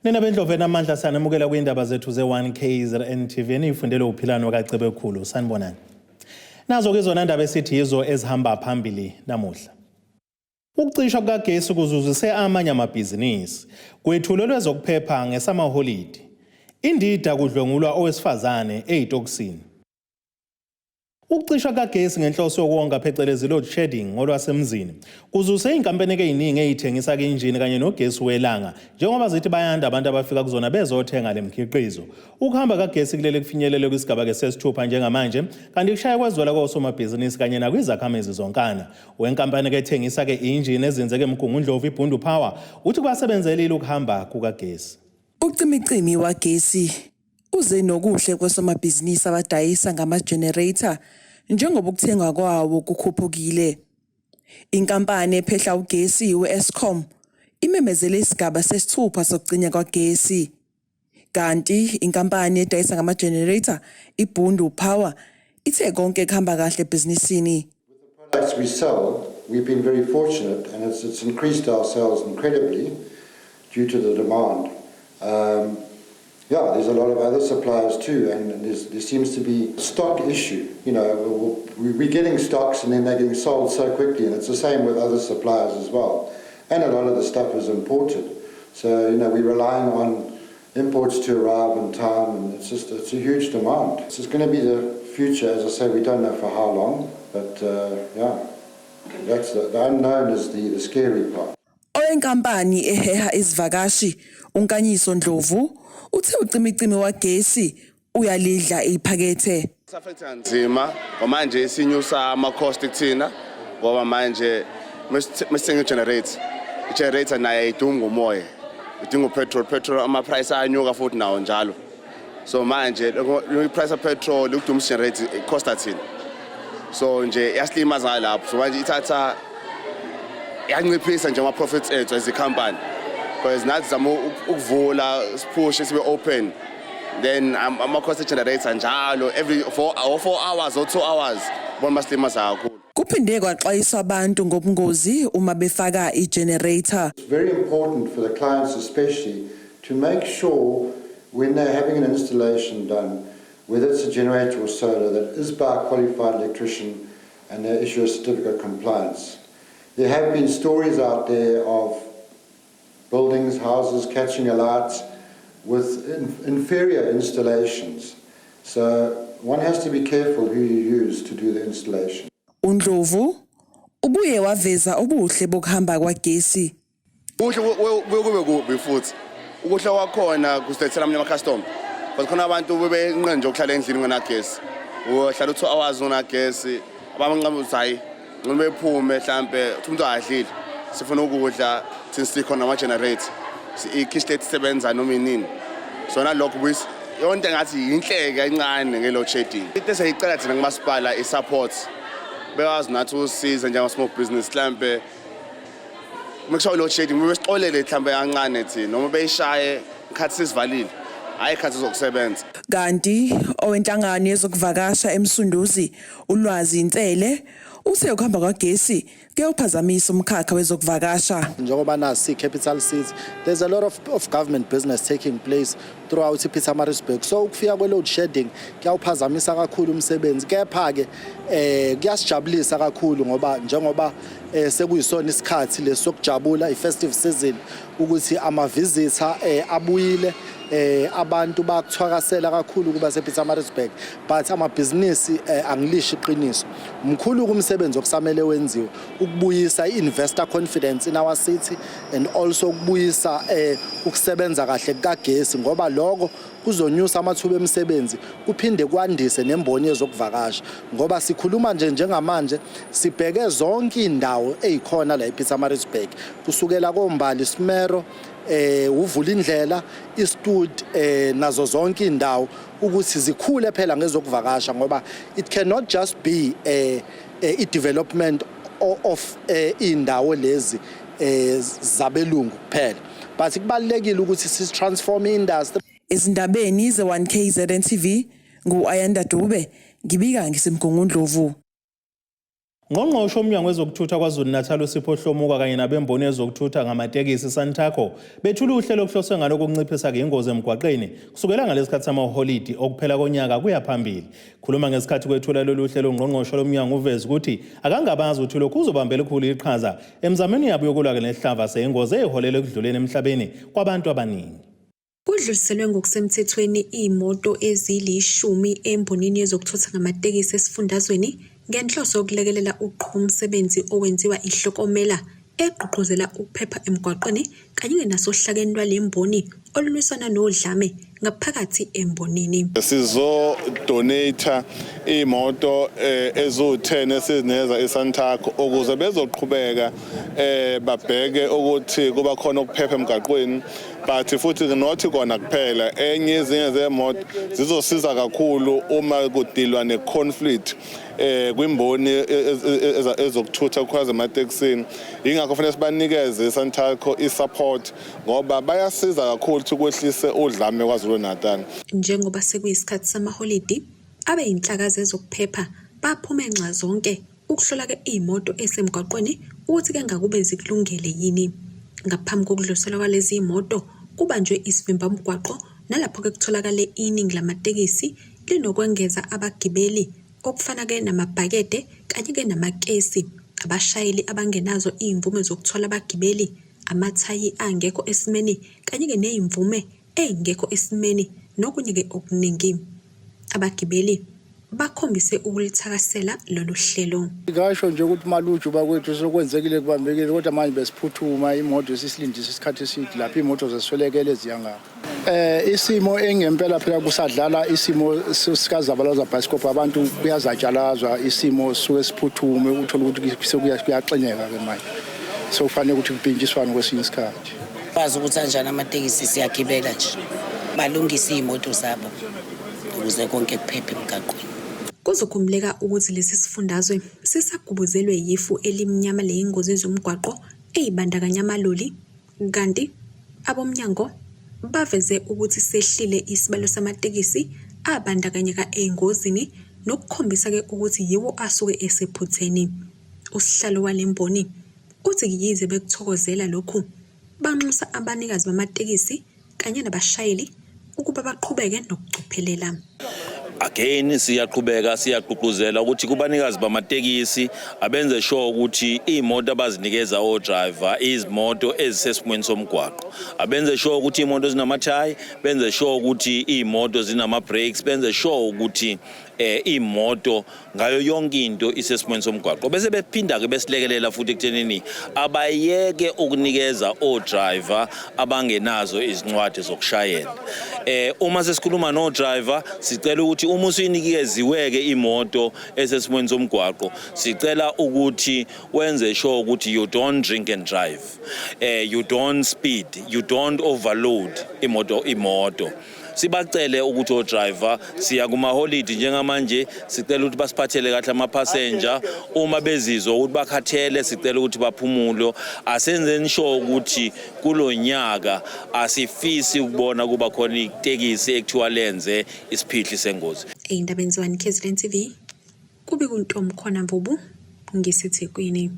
Nina bendlovu enamandla, siyanamukela kwindaba zethu ze-1 KZN TV eniyifundele uphilano kaCebekhulu. Sanibonani. Nazo-ke izona ndaba esithi yizo ezihamba phambili namuhla. Ukucishwa kukagesi kuzuzise amanye amabhizinisi. Kwethulelwe ezokuphepha ngesamaholidi. Indida kudlwengulwa owesifazane eyitokisini. Ukucishwa kukagesi ngenhloso yokonga, phecelezi load shedding ngolwasemzini, kuzuse iy'nkampani ey'ningi ey'thengisa injini kanye nogesi welanga, njengoba zithi bayanda abantu abafika kuzona bezothenga le mkhiqizo. Ukuhamba kagesi kuleli kufinyelele kwisigaba-ke sesithupha njengamanje, kanti kushaya kwezwela kosomabhizinisi kanye nakwizakhamizi zonkana. Wenkampani-ke ethengisa-ke injini ezinze-ke eMgungundlovu, iBhundu Power, uthi kubasebenzelile ukuhamba kukagesi. Ucimicimi wagesi uze nokuhle kosomabhizinisi abadayisa ngama-generator njengoba ukuthengwa kwawo kukhuphukile. Inkampani ephehla ugesi u-Eskom imemezele isigaba sesithupha sokucinywa kwagesi. Kanti inkampani edayisa ngama-generator iBhundu Power ithe konke kuhamba kahle ebhizinisini. Products we sell, we've been very fortunate and it's increased our sales incredibly due to the demand. Yeah, there's a lot of other suppliers too, and there seems to be stock issue. We're getting stocks and then they're getting sold so quickly, and it's the same with other suppliers as well. And a lot of the stuff is imported. So we're relying on imports to arrive in time, and it's a huge demand. It's going to be the future, as I say, we don't know for how long, but yeah, the unknown is the scary part. Owenkampani eheha izivakashi uNkanyiso Ndlovu uthe ucimicimi wagesi uyalidla iphakethe. Affecta kanzima ngoba manje isinyusa ama-cost kuthina, ngoba manje mesithenga i-generator, i-generator nayo ayidingi umoya, idinga upetrol. Petrol ama-price ayanyuka futhi nawo njalo. So manje i-price of-petrol ukuduma i-generator icosta thina, so nje iyasilimaza ngalapho. So manje ithatha yanciphisa nje ama-profits ethu as i-company, because nathi sizama ukuvula, siphushe, sibe open, then ama-cost e-generator njalo every 4 or 4 hours or 2 hours bona masilimaza kakhulu. Kuphinde kwaxwayiswa abantu ngobungozi uma befaka i-generator. It's very important for the clients especially to make sure when they're having an installation done, whether it's a generator or solar, that it is by a qualified electrician and they issue a certificate of compliance. There have been stories out there of buildings, houses catching alight with inferior installations. So one has to be careful who you use to do the installation. uNdlovu ubuye waveza ubuhle bokuhamba kwagesi. Kuhle kubuye kube kubi futhi. Ukuhle kwakhona kusilethela amanye ama-customer, because khona abantu bebenqe nje ukuhlala endlini ngonagesi, uhlala u-2 hours unagesi, abanqaba ukuthi hhayi, ngcono bephume hlampe uthi umuntu akadlile, sifuna ukudla thina, sikhona nama-generator, ikhishi lethu isebenza noma inini. So nalokho buyisa yonke engathi yinhleke encane nge-load shedding. Into esiyicela thina kumasipala, i-support, bekwazi nathi usiza njengama-small business. Hlampe uma kushawa i-load shedding besixolele mhlawumbe kancane thina, noma beyishaye ikhathi sesivalile, hhayi ikhathi zokusebenza. Kanti owenhlangano yezokuvakasha eMsunduzi uLwazi Nsele uthe ukuhamba kwagesi kuyawuphazamisa umkhakha wezokuvakasha. Njengoba nasi capital city, there's a lot of government business taking place throughout iPietermaritzburg, so ukufika kwe-load shedding kuyawuphazamisa kakhulu umsebenzi. Kepha-ke kuyasijabulisa kakhulu ngoba njengoba sekuyisona isikhathi lesokujabula, i-festive season, ukuthi ama-visitor abuyile, abantu bakuthakasela kakhulu kuba sePietermaritzburg. But amabhizinisi, angilisho iqiniso, mkhulu kumsebenzi okusamele wenziwe ukubuyisa i-investor confidence in our city and also ukubuyisa ukusebenza kahle kukagesi, ngoba lokho kuzonyusa amathuba emisebenzi, kuphinde kwandise nemboni yezokuvakasha, ngoba sikhuluma nje njengamanje sibheke zonke indawo ezikhona la ePietermaritzburg, kusukela koMbali, Smero, uvula indlela iStud, nazo zonke indawo, ukuthi zikhule phela ngezokuvakasha, ngoba it cannot just be i-development of indawo lezi zabelungu kuphela, but kubalulekile ukuthi si-transform i-industry. Ezindabeni ze-1 KZN TV, ngu-Ayanda Dube, ngibika ngisemgungundlovu. Ngqongqoshe womnyango wezokuthutha KwaZulu-Natal uSipho Hlomuka kanye nabemboni yezokuthutha ngamatekisi Santaco bethula uhlelo okuhloswe ngalo ukunciphisa ingozi emgwaqeni kusukela ngalesikhathi samaholidi okuphela konyaka kuya phambili. Khuluma ngesikhathi kwethula lolu hlelo, ungqongqoshe lomnyango uveze ukuthi akangabazi ukuthi lokhu kuzobamba elikhulu iqhaza emizameni yabo yokulwa nesihlava seyingozi eyiholela ekudluleni emhlabeni kwabantu abaningi. Kudluliselwe ngokusemthethweni iy'moto ezilishumi embonini yezokuthutha ngamatekisi esifundazweni ngenhloso yokulekelela ukuqhuba umsebenzi owenziwa ihlokomela egqugquzela ukuphepha emgwaqweni kanye nasohlakeni lwale mboni olulwisana nodlame ngaphakathi embonini. Sizo-donate iy'moto eziwu-10 esizineza iSantaco ukuze bezoqhubeka babheke ukuthi kuba khona ukuphepha emgaqweni, but futhi not kona kuphela, enye ezinye zemoto zizosiza kakhulu uma kudilwa ne-conflict kwimboni ezokuthutha kwaze ematekisini. Ingakho kufanele sibanikeze iSantaco i-support ngoba bayasiza kakhulu ukuthi kwehlise udlame KwaZulu Natal. Njengoba sekuyisikhathi samaholidi, abe yinhlaka zezokuphepha baphume nxa zonke ukuhlola-ke iy'moto esemgwaqweni ukuthi-ke ngakube zikulungele yini. Ngaphambi kokudluliselwa kwalezi iy'moto kubanjwe isivimbamgwaqo nalapho-ke kutholakale iningi lamatekisi linokwengeza abagibeli okufana-ke namabhakede kanye-ke namakesi, abashayeli abangenazo iy'mvume zokuthwala abagibeli, amathayi angekho esimeni kanye-ke ney'mvume ey'ngekho esimeni nokunye-ke okuningi. Abagibeli bakhombise ukulithakasela lolu hlelo. Ngasho nje ukuthi maluju bakwethu, sokwenzekile, kubambekile, kodwa manje besiphuthuma imoto esisilindisa isikhathi eside lapho imoto zeswelekele ziyangapha. Isimo engempela phela kusadlala isimo sikazabalaza bioscope, abantu kuyazatshalazwa, isimo suke siphuthume, uthola ukuthi sekuyaxineka ke manje. So kufanele ukuthi kupintshiswane kwesinye isikhathi. Bazi ukuthi anjani amatekisi, siyagibela nje. Balungise iy'moto zabo ukuze konke kuphephe emgaqweni. Kuzokhumbuleka ukuthi lesi sifundazwe sisagubuzelwe yifu elimnyama leyingozi zomgwaqo eyibandakanya amaloli, kanti abomnyango baveze ukuthi sehlile isibalo samatekisi abandakanyeka ey'ngozini nokukhombisa-ke ukuthi yiwo asuke esephutheni. Usihlalo wale mboni uthi yize bekuthokozela lokhu, banxusa abanikazi bamatekisi kanye nabashayeli ukuba baqhubeke nokucophelela. Again, siyaqhubeka siyagqugquzela ukuthi kubanikazi bamatekisi abenze sure ukuthi iy'moto abazinikeza o-driver izimoto ezisesimweni somgwaqo, abenze sure ukuthi iy'moto zinamathayi, benze sure ukuthi iy'moto zinama-brakes, benze sure ukuthi iy'moto ngayo yonke into isesimweni somgwaqo, bese bephinda-ke besilekelela futhi ekuthenini abayeke ukunikeza o-driver abangenazo izincwadi zokushayela. Uma sesikhuluma no-driver, sicela ukuthi uma usuyinikeziwe-ke imoto esesimweni somgwaqo, sicela ukuthi wenze sure ukuthi you don't drink and drive, you don't speed, you don't overload imoto. Sibacele ukuthi o-driver, siya kumaholidi njengamanje, sicela ukuthi basiphathele kahle ama-passenger. Uma bezizwa ukuthi bakhathele, sicela ukuthi baphumule. Asenzeni sure ukuthi kulo nyaka asifisi ukubona kuba khona itekisi ekuthiwa lenze isiphihli sengozi. Ey'ndabeni ze-One KZN TV, kube kuntomkhona Mvubu ngiseThekwini.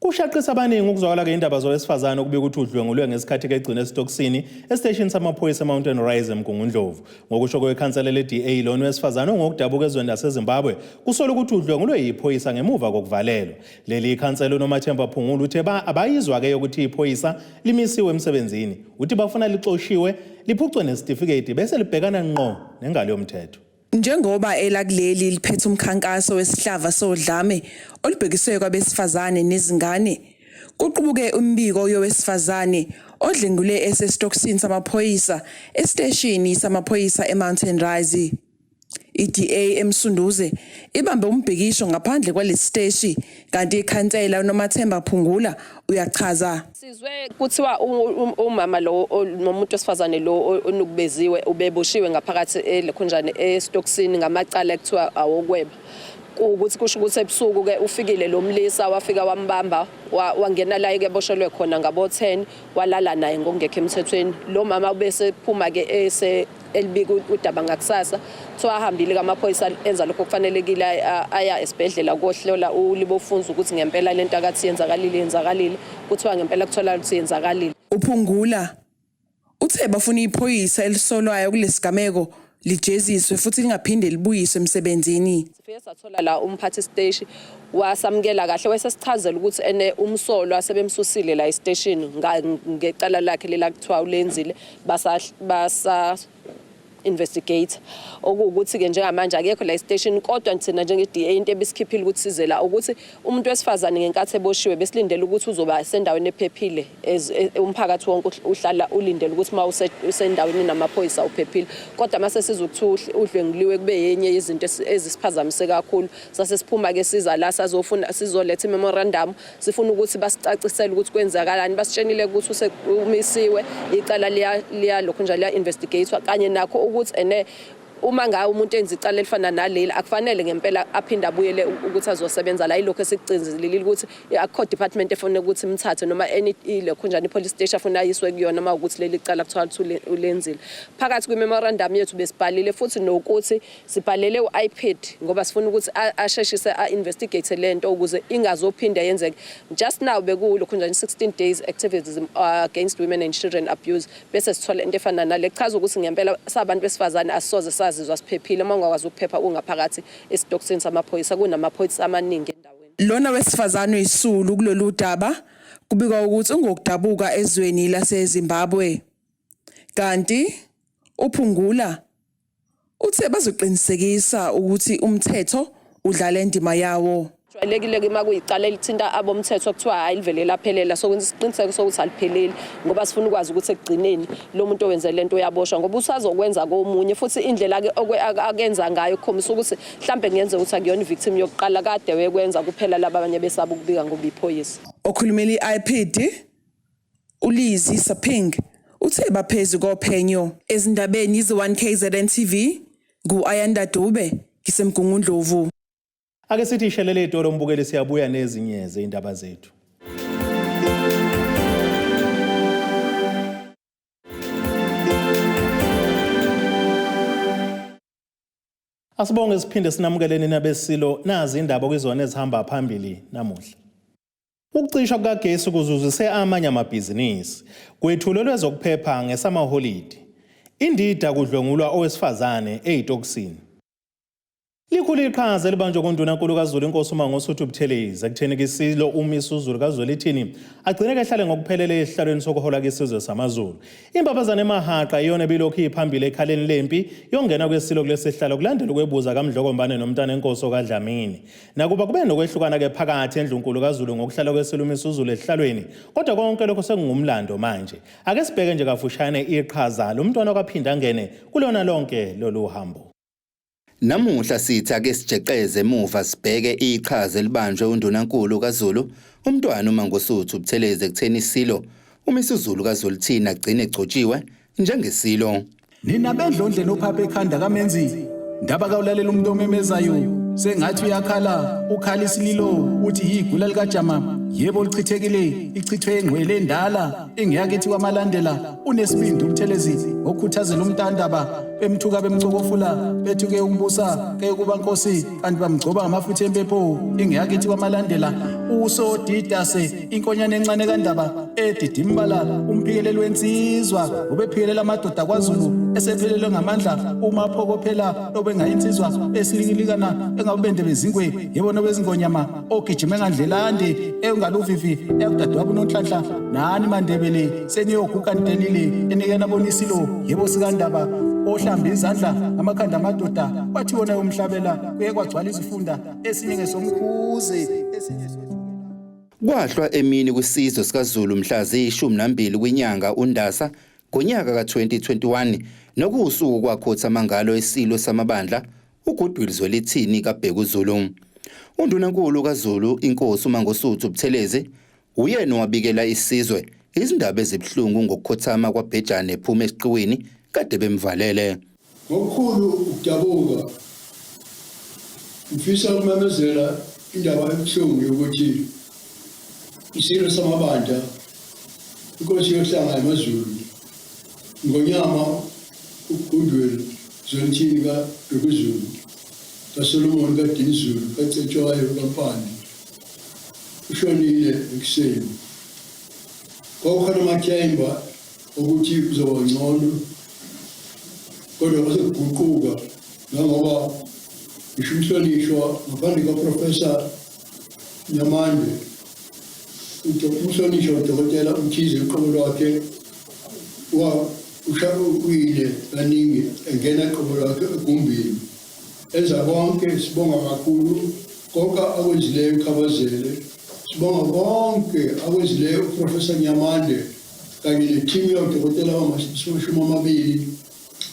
Kushaqisa abaningi ukuzwakala ke indaba zowesifazane okubika ukuthi udlwengulwe ngesikhathi kegcina esitokisini esiteshini samaphoyisa eMountain Rise eMgungundlovu. Ngokusho kwekhansela le-DA, lona wesifazane ongokudabuka ezweni laseZimbabwe kusola ukuthi udlwengulwe yiphoyisa ngemuva kokuvalelwa. Leli ikhansela uNomathemba Phungula uthe abayizwa-ke ukuthi iphoyisa limisiwe emsebenzini. Uthi bafuna lixoshiwe, liphucwe nesitifiketi bese libhekana ngqo nengalo yomthetho. Njengoba elakuleli liphethe umkhankaso wesihlava sodlame olubhekiswe kwabesifazane nezingane, kuqubuke umbiko yowesifazane odlengule esesitokisini samaphoyisa esiteshini samaphoyisa eMountain Rise. I-DA eMsunduze ibambe umbhikisho ngaphandle kwalesi siteshi, kanti ikhansela uNomathemba Phungula uyachaza. Sizwe kuthiwa umama lo nomuntu wesifazane lo onukubeziwe ubeboshiwe ngaphakathi elekhonjane esitokisini ngamacala ekuthiwa awokweba. Kuwukuthi kusho ukuthi ebusuku ke ufikile lo mlisa, wafika wambamba, wangena la ekeboshelwe khona ngabo 10, walala naye ngokungekho emthethweni. Lo mama ubese phuma ke ese elibika udaba ngakusasa. Kuthiwa ahambile kamaphoyisa enza lokho okufanelekile, aya esibhedlela kohlola uLibofunza ukuthi ngempela lento akathi yenzakalile yenzakalile. Kuthiwa ngempela kutholakala ukuthi yenzakalile. UPhungula uthe bafuna iphoyisa elisolwayo kulesigameko lijeziswe futhi lingaphinde libuyiswe emsebenzini. Sifike sathola la umphathi siteshi wasamukela kahle, wayesesichazela ukuthi ene umsolwa sebemsusile la esiteshini ngecala lakhe lela kuthiwa ulenzile, basa investigate, okuwukuthi-ke njengamanje akekho la esiteshini. Kodwa thina njenge-DA into ebisikhiphile ukuthi size la ukuthi umuntu wesifazane ngenkathi eboshiwe besilindele ukuthi uzoba sendaweni ephephile. Umphakathi wonke uhlala ulindele ukuthi uma usendaweni namaphoyisa uphephile, kodwa mase sizwe ukuthi udlwenguliwe kube yenye yezinto ezisiphazamise kakhulu. Sase siphuma-ke siza la sazofuna sizoletha i-memorandum, sifuna ukuthi basicacisele ukuthi kwenzakalani. Basitshenile ukuthi umisiwe icala liya lokhu nje liya-investigatewa, kanye nakho ukuthi ene uma ngabe umuntu enza icala elifana naleli akufanele ngempela aphinde abuyele ukuthi azosebenza la. Yilokho esikucinzelile ukuthi akukho department efuna ukuthi imthathe noma any ilokho njani i-police station afuna ayiswe kuyona uma ukuthi leli cala kuthiwa ukuthi ulenzile. Phakathi kwi-memorandum yethu besibhalile futhi nokuthi sibhalele u-IPID ngoba sifuna ukuthi asheshise a-investigate lento ukuze ingazophinde yenzeke. Just now bekulokhu njani 16 days activism against women and children abuse, bese sithola into efana nale kuchaza ukuthi ngempela sabantu besifazane asisoze sazizwa siphephile uma ungakwazi ukuphepha ungaphakathi esitokisini samaphoyisa, kunamaphoyisa amaningi endaweni. Lona wesifazane uyisulu kulolu daba kubikwa ukuthi ungokudabuka ezweni laseZimbabwe. Kanti uPhungula uthe bazoqinisekisa ukuthi umthetho udlala indima yawo. Jwayelekile-ke uma kuyicala elithinta abomthetho kuthiwa hhayi livele laphelela, so kwenza isiqiniseko sokuthi alipheleli ngoba sifuna ukwazi ukuthi ekugcineni lo muntu owenze lento uyaboshwa ngoba usazokwenza komunye. Futhi indlela-ke akenza ngayo kukhombisa ukuthi mhlampe kungenzeka ukuthi akuyona i-victim yokuqala, kade wekwenza kuphela laba abanye besaba ukubika ngoba iphoyisa. Okhulumela i-IPID uLizzy Saping uthe baphezu kophenyo. Ezindabeni ze-1 KZN TV ngu-Ayanda Dube ngiseMgungundlovu. Ake sithi ishelele itolo mbukeli, siyabuya nezinye zeindaba zethu. Asibonge siphinde sinamukeleni nabesilo, nazi indaba okuyizona ezihamba phambili namuhla. Ukucishwa kukagesi kuzuzise amanye amabhizinisi. Kwethulelwe ezokuphepha ngesamaholidi. Indida kudlwengulwa owesifazane eyitokisini. Likhulu iqhaza elibanjwe kundunankulu kaZulu inkosi uMangosuthu Buthelezi ekutheni kisilo uMisuzulu kaZwelithini agcine kehlale ngokuphelele esihlalweni sokuhola kisizwe samaZulu. Imbabazane emahaqa iyona ebilokhu iphambili ekhaleni lempi yongena kwesilo kulesihlalo kulandela ukwebuza kaMdlokombane nomntanenkosi okaDlamini. Nakuba kube nokwehlukana ke phakathi endlunkulu kaZulu ngokuhlala kwesilo uMisuzulu esihlalweni, kodwa konke lokho sekungumlando manje. Ake sibheke nje kafushane iqhaza lomntwana kwaphinda angene kulona lonke lolu hambo. Namuhla sithi ake sijeqeze emuva sibheke iqhaza elibanjwe undunankulu kaZulu umntwana uMangosuthu Buthelezi ekutheni isilo uMisuzulu kaZwelithini agcine egcotshiwe njengesilo. Nina bendlondle nophapha ekhanda kaMenzi, ndaba kawulalela umuntu omemezayo sengathi uyakhala, ukhala isililo uthi yigula likajama, yebo lichithekile, ichithwe engqwele endala ingeyakithi kwaMalandela. Unesibindi uButhelezi ngokukhuthazela umntandaba, bemthuka bemcokofula bethi ke umbusa ke kuba nkosi, kanti bamgcoba ngamafutha empepho ingeyakithi kwaMalandela. Usodidase inkonyane encane kaNdaba edidimbala umphikeleli wensizwa ubephikelela amadoda kwaZulu esephelelwe ngamandla uma phokophela obengayinsizwa esilikilikana engabubende bezingwe yebo nobezingonyama ogijime ngandlelande engaluvivi ekudadewabo uNonhlanhla nani maNdebele seniyoguga ndelile enike nabona isilo yebo sikaNdaba ohlamba izandla amakhanda amadoda wathi wona yomhlabela kuye kwagcwala izifunda esinye ngesomkhuze esinye. Kwahlwa emini kwisizwe sikaZulu mhla ziyi-12 kwinyanga uNdasa ngonyaka ka-2021 nokuwusuku kwakhothama ngalo isilo samabandla uGoodwill Zwelithini kaBhekuzulu. Undunankulu kaZulu inkosi uMangosuthu Buthelezi uyena owabikela isizwe izindaba ezibuhlungu ngokukhothama kwaBhejane ephuma esiqiwini kade bemvalele. Ngokukhulu ukudabuka ngifisa ukumemezela indaba ebuhlungu yokuthi isilo samabandla inkosi yohlanga yamaZulu Ngonyama uGoodwill Zwelithini kaBhekuzulu kaSolomon kaDinizulu kaCetshwayo kaMpande ushonile ekuseni. Kwakukhona amathemba okuthi kuzoba ngcono kodwa kwase kuguquka ngangoba ngisho umhlonishwa ngaphandle kwaProfesa Nyamande umhlonishwa uDokotela uMkhize uqobo lwakhe uyile kaningi engena qobo lwakhe egumbini enza konke. Sibonga kakhulu konke akwenzileyo uKhabazele, sibonga konke akwenzileyo uProfesa Nyamande kanye nethimu yodokotela abama-20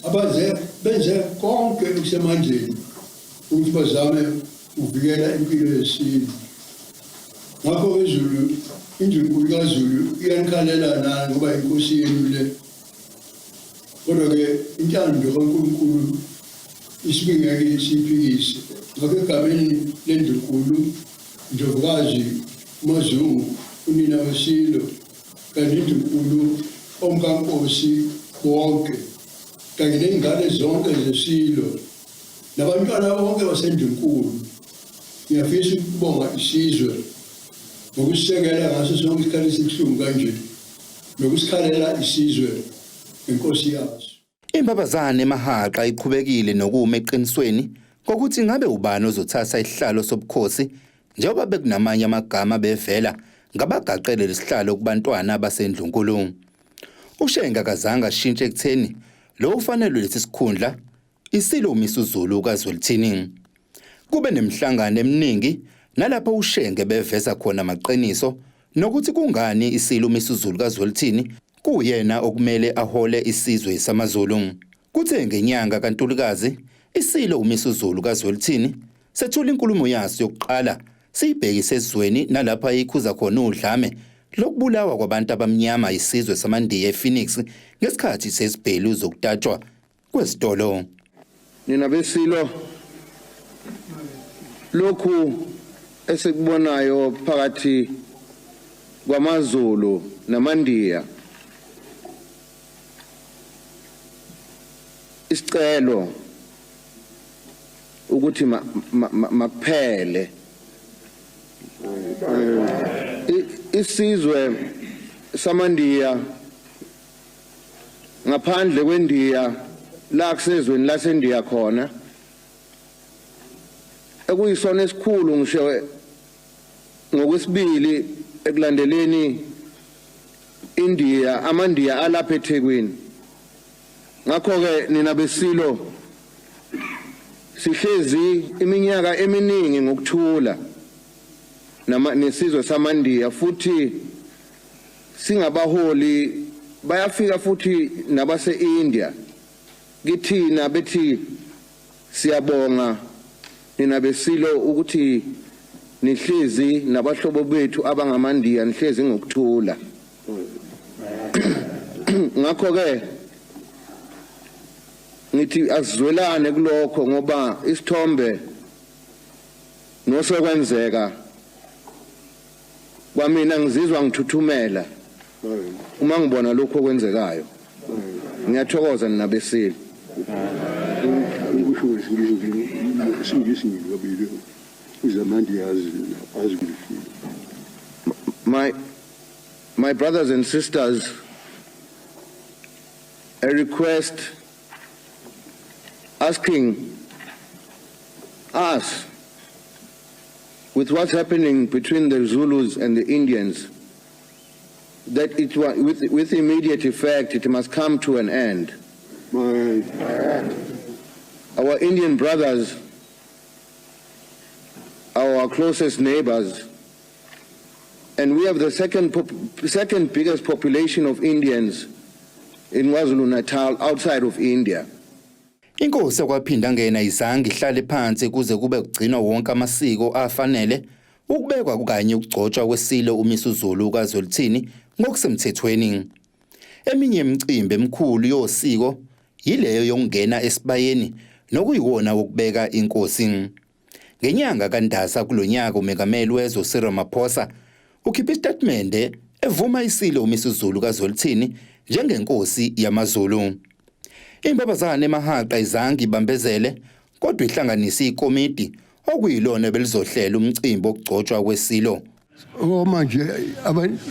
abaze benze konke okusemandleni ukuthi bazame ukuvikela impilo yeSilo. Ngakho-ke Zulu, indlunkulu kaZulu iyanikhalela nani ngoba inkosi yenu le. Kodwa-ke intando kaNkulunkulu isibingeke siyiphikise. Ngakho egameni lendlunkulu, Ndlovukazi uMaZungu, unina weSilo, kanye nendlunkulu omkankosi bonke, kanye ney'ngane zonke zeSilo, nabantwana bonke basendlunkulu, ngiyafisa ukubonga isizwe ngokusisekela ngaso sonke isikhathi esibuhlungu kanje nokusikhalela isizwe ngenkosi yaso. Imbabazane emahaqa iqhubekile nokuma eqinisweni kokuthi ngabe ubani ozothatha isihlalo sobukhosi njengoba bekunamanye amagama bevela ngabagaqele lesihlalo kubantwana basendlunkulu. UShenge akazange ashintshe ekutheni lo ufanelwe lesi sikhundla iSilo uMisuzulu kaZwelithini. Kube nemihlangano eminingi nalapho uShenge beveza khona amaqiniso nokuthi kungani iSilo uMisuzulu kaZwelithini kuwuyena okumele ahole isizwe samaZulu. Kuthe ngenyanga kaNtulikazi iSilo uMisuzulu kaZwelithini sethula inkulumo yaso yokuqala siyibhekise esizweni nalapho ayikhuza khona udlame lokubulawa kwabantu abamnyama isizwe samaNdiya ePhoenix ngesikhathi sezibhelu zokutatshwa kwesitolo. Nina beSilo, lokhu esikubonayo phakathi kwamaZulu namaNdiya, isicelo ukuthi makuphele. Isizwe samaNdiya ngaphandle kweNdiya la kusezweni laseNdiya khona ekuyisona esikhulu ngisho ngokwesibili ekulandeleni India, amaNdiya alapha eThekwini. Ngakho-ke nina beSilo, sihlezi iminyaka eminingi ngokuthula nesizwe samaNdiya futhi singabaholi bayafika futhi nabase-India kithina bethi siyabonga nina beSilo ukuthi nihlezi nabahlobo bethu abangamaNdiya, nihlezi ngokuthula. Ngakho-ke ngithi asizwelane kulokho ngoba isithombe nosekwenzeka kwamina ngizizwa ngithuthumela uma ngibona lokhu okwenzekayo. Ngiyathokoza nina beSilo. Ukusho isiNgisi ngikabili uzamandi yazi azi. My brothers and sisters, a request asking us, with what's happening between the Zulus and the Indians, that it with immediate effect it must come to an end. Our Indian brothers, our closest neighbors, and we have the second biggest population of Indians in KwaZulu-Natal outside of India. Inkosi yakwaPhindangene ayizange ihlale phansi kuze kube kugcinwa wonke amasiko afanele ukubekwa kanye ukugcotshwa kweSilo uMisuzulu kaZwelithini ngokusemthethweni. Eminye imicimbi emikhulu yosiko yileyo yokungena esibayeni nokuyiwona wokubeka inkosi. Ngenyanga kaNdasa kulonyaka umengameli wezwe Cyril Ramaphosa ukhiphe isitatimende evuma iSilo uMisuzulu kaZwelithini njengenkosi yamaZulu. Imbabazane emahaqa izange ibambezele kodwa ihlanganise ikomiti okuyilona ebelizohlela umcimbi wokugcotshwa kweSilo. Manje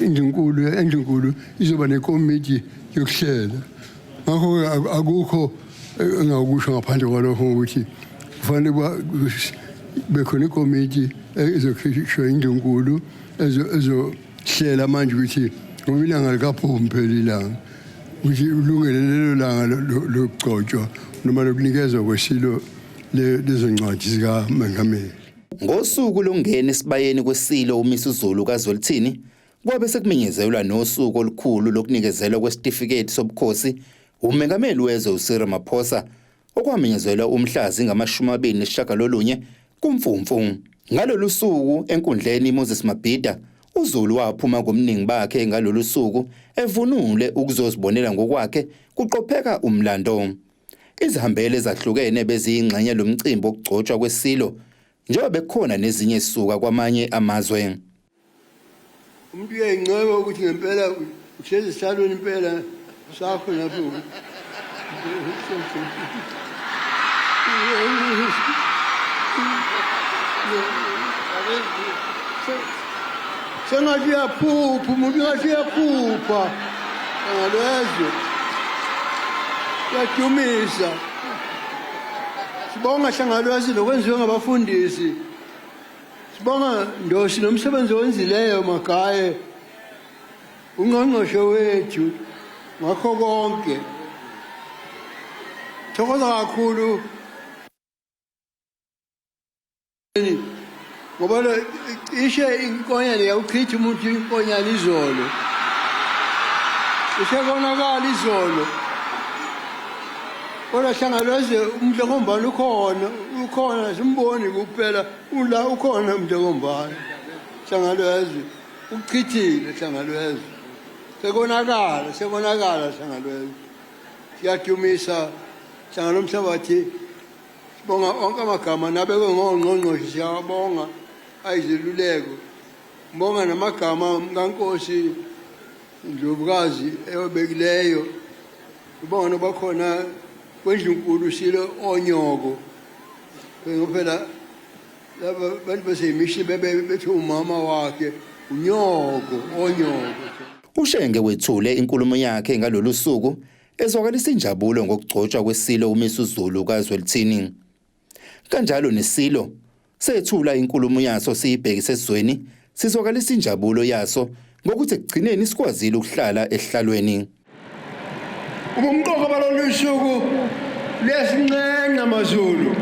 indlunkulu izoba nekomiti yokuhlela. Ngakho akukho engakusho ngaphandle kwalokho ukuthi kufanele bekhona ikomiti ezokhishwa indlunkulu ezohlela manje ukuthi ngoba ilanga likaphumi phela ilanga ukuthi ulungele lelo langa lokugcotshwa noma lokunikezwa kwesilo lezo ncwadi zikamengameli. Ngosuku lokungena esibayeni kweSilo uMisuzulu kaZwelithini kwabe sekumenyezelwa nosuku olukhulu lokunikezelwa kwesitifiketi sobukhosi umengameli wezwe uCyril Ramaphosa okwamenyezelwa umhla zingama-29 kuMfumfu. Ngalolu suku enkundleni Moses Mabhida uZulu waphuma ngomningi bakhe ngalolu suku evunule ukuzozibonela ngokwakhe kuqopheka umlando. Izihambeli ezahlukene beziyingxenye lomcimbi wokugcotshwa kweSilo njengoba bekukhona nezinye ezisuka kwamanye amazwe. Umuntu uyayinceba ukuthi ngempela uhlezi esihlalweni impela sakho lapho. Sengathi uyaphupha umuntu, ngathi uyaphupha ngalezwe uyadumisa. Sibonga Hlangalwazi lokwenziwe ngabafundisi, sibonga Ndosi nomsebenzi owenzileyo Magaye ungqongqoshe wethu ngakho konke. Thokoza kakhulu ngoba ishe inkonyane yawuchitha umuntu inkonyane izolo, ishe konakala izolo, kodwa Hlangalwazi umdlokombane ukhona, ukhona simboni kuphela ula ukhona umdlokombane. Hlangalwazi uchithile, Hlangalwazi sekonakala, sekonakala Hlangalwazi. Siyadumisa Hlanga lomhlabathi, sibonga onke amagama nabekwe ngongqongqoshe, siyawabonga ayizeluleko. Ngibonga namagama kaNkosi Ndlovukazi eyobekileyo, ngibonga nobakhona kwendlunkulu Silo onyoko phela laba bantu baseyimishi bebe bethi umama wakhe unyoko onyoko. UShenge wethule inkulumo yakhe ngalolu suku ezwakalisa injabulo ngokugcotshwa kweSilo uMisuzulu kaZwelithini. Kanjalo neSilo sethula inkulumo yaso siyibhekise esizweni sizwakalisa injabulo yaso ngokuthi ekugcineni sikwazile ukuhlala esihlalweni. Ubumqoka balolu suku luyasincenga maZulu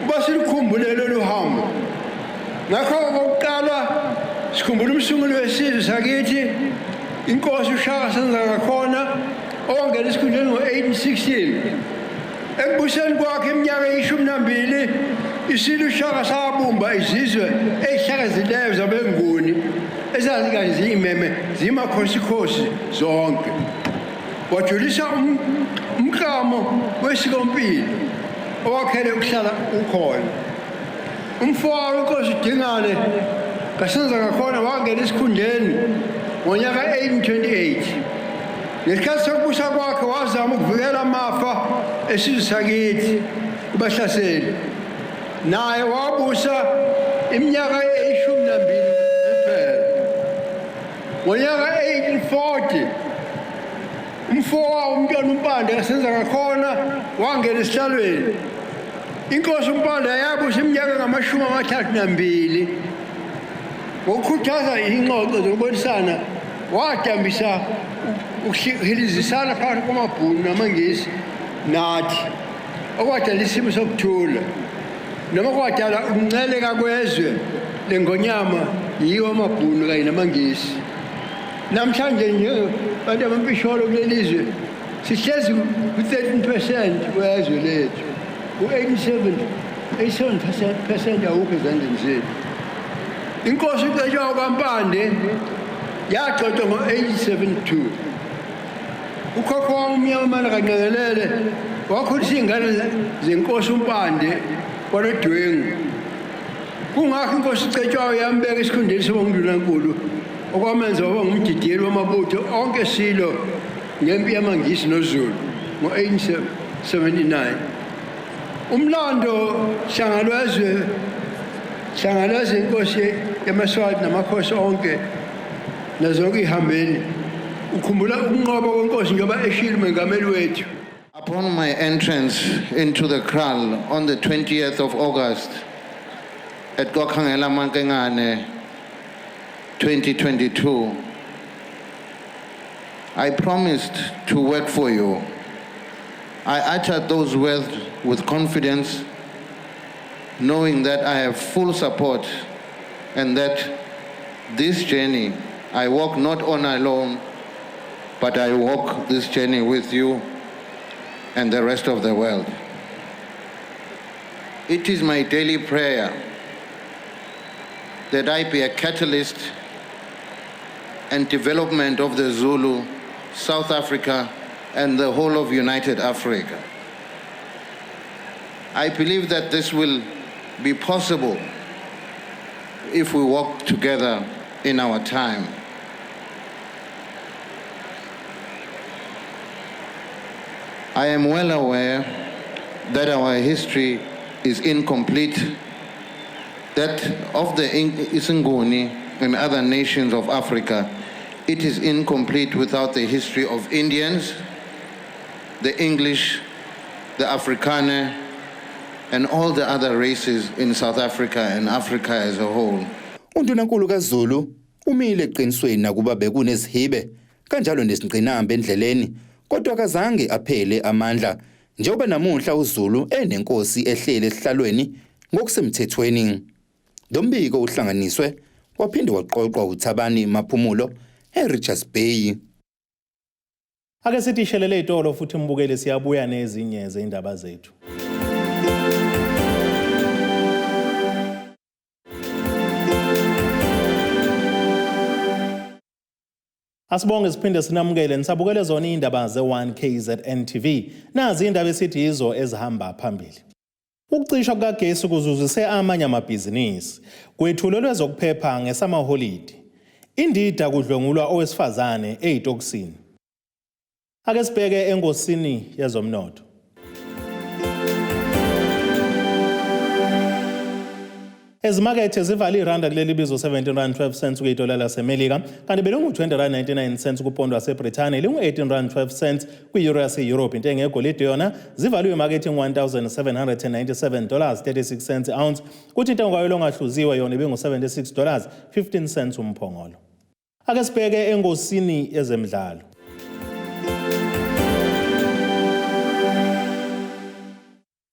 uba silikhumbule lolu hambo. Ngakho okokuqala sikhumbula umsunguli wesizwe sakithi inkosi uShaka Senzangakhona owangena esikhundleni ngo-1816. Ekubuseni kwakhe iminyaka eyi-12 iSilo uShaka sabumba izizwe ezihlakazileyo zabeNguni ezazikanye ziyimeme ziyimakhosikhosi zonke. Wajulisa umklamo wesikompilo owakhele ukuhlala ukhona. Umfowabo inkosi uDingane kaSenzangakhona wangena esikhundleni ngonyaka 1828. Ngesikhathi sokubusa kwakhe wazama ukuvikela amafa esizwe sakithi kubahlaseli. Naye wabusa iminyaka eyi-12 kuphela. Ngonyaka 1840 umfowabo umntwana uMpande kaSenzangakhona wangena esihlalweni. Inkosi uMpande yabusa iminyaka engama-32. Ngokukhuthaza ingxoxo zokubonisana wadambisa ukuhilizisana phakathi kwamaBhunu namaNgisi nathi, okwadala isimo sokuthula noma kwadala ukunceleka kwezwe lengonyama yiwo amaBhunu kanye namaNgisi. Namhlanje nje bantu abampisholo kuleli zwe sihlezi ku-13% wezwe lethu, u-87% awukho ezandleni zethu. Inkosi uCetshwayo kaMpande yagcotshwa ngo-1872. Ukhokho wami uMnyamana kaNqengelele wakhulisa iy'ngane zenkosi uMpande kwaNodwengu. Kungakho inkosi uCetshwayo yambeka esikhundleni soba nguNdunankulu, okwamenza waba ngumdidiyeli wamabutho onke Silo ngempi yamaNgisi noZulu ngo-18 79. Umlando Hlangalwezwe Hlangalwezwe inkosi yamaSwati namakhosi onke nazonke ihambeni ukhumbula ukunqoba kwenkosi njengoba eshilo umengameli wethu. Upon my entrance into the kraal on the 20th of August at KwaKhangelamankengane 2022, I promised to work for you. I uttered those words with confidence, knowing that I have full support and that this journey I walk not on alone, but I walk this journey with you and the rest of the world. It is my daily prayer that I be a catalyst and development of the Zulu, South Africa, and the whole of United Africa. I believe that this will be possible if we work together in our time. I am well aware that our history is incomplete, that of the isiNguni and other nations of Africa, it is incomplete without the history of Indians, the English, the Afrikaner, and all the other races in South Africa and Africa as a whole. UNdunankulu kaZulu umile eqinisweni nakuba bekunezihibe kanjalo nezingqinamba endleleni kodwa akazange aphele amandla njengoba namuhla uZulu enenkosi ehleli esihlalweni ngokusemthethweni. Lo mbiko uhlanganiswe waphinde waqoqwa uThabani Maphumulo eRichards Bay. Ake sithi shelele itolo futhi mbukeli siyabuya nezinye zeindaba zethu. Asibonge siphinde sinamukele nisabukele zona indaba ze-1 KZN TV. Nazi indaba esithi yizo ezihamba phambili. Ukucishwa kukagesi kuzuzise amanye amabhizinisi. Kwethulelwe ezokuphepha ngesamaholidi. Indida kudlwengulwa owesifazane eyitokisini. Ake sibheke engosini yezomnotho. Ezimakethe zivale iranda kuleli bizo 17 rand 12 cents kuyidola laseMelika kanti belingu-20 rand 99 cents kupondo waseBrithani lingu-18 rand 12 cents kwi-euro yase-Europe. Intengo yegolide yona zivaliwe emakethe 1797 dollars 36 cents ounce kuthi intengo kwayo longahluziwe yona ibingu-76 dollars 15 cents umphongolo. Ake sibheke engosini yezemidlalo.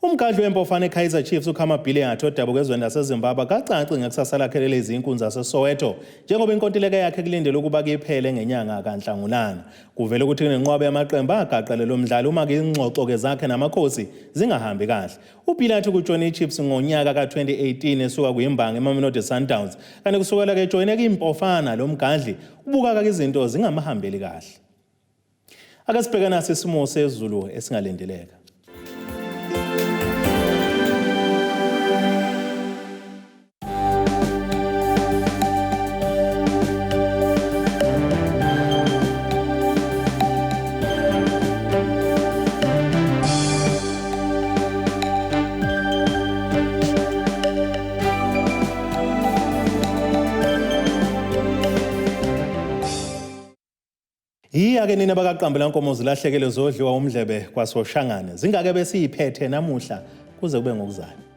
Umgadli wempofane eKaizer Chiefs uKhama Billiat odabuka ezweni laseZimbabwe akacaci ngekusasa lakhe lelezi inkunzi yaseSoweto njengoba inkontileka yakhe kulindele ukuba kuyiphele ngenyanga kaNhlangulana. Kuvele ukuthi kunenqwaba yamaqembu agaqele lo mdlali uma ke ingxoxo-ke zakhe namakhosi zingahambi kahle. UBilliat ukujoyina iChiefs ngonyaka ka-2018 esuka kuyimbangi eMamelodi Sundowns kanti kusukela ke ejoyine kimpofana lo mgadli ubukaka izinto zingamahambeli kahle. Ake sibheke nasi isimo sezulu esingalindeleka. Iya-ke nina bakaqambela nkomo zilahlekele zodliwa umdlebe kwaSoshangane. Zingake besiyiphethe namuhla kuze kube ngokuzayo.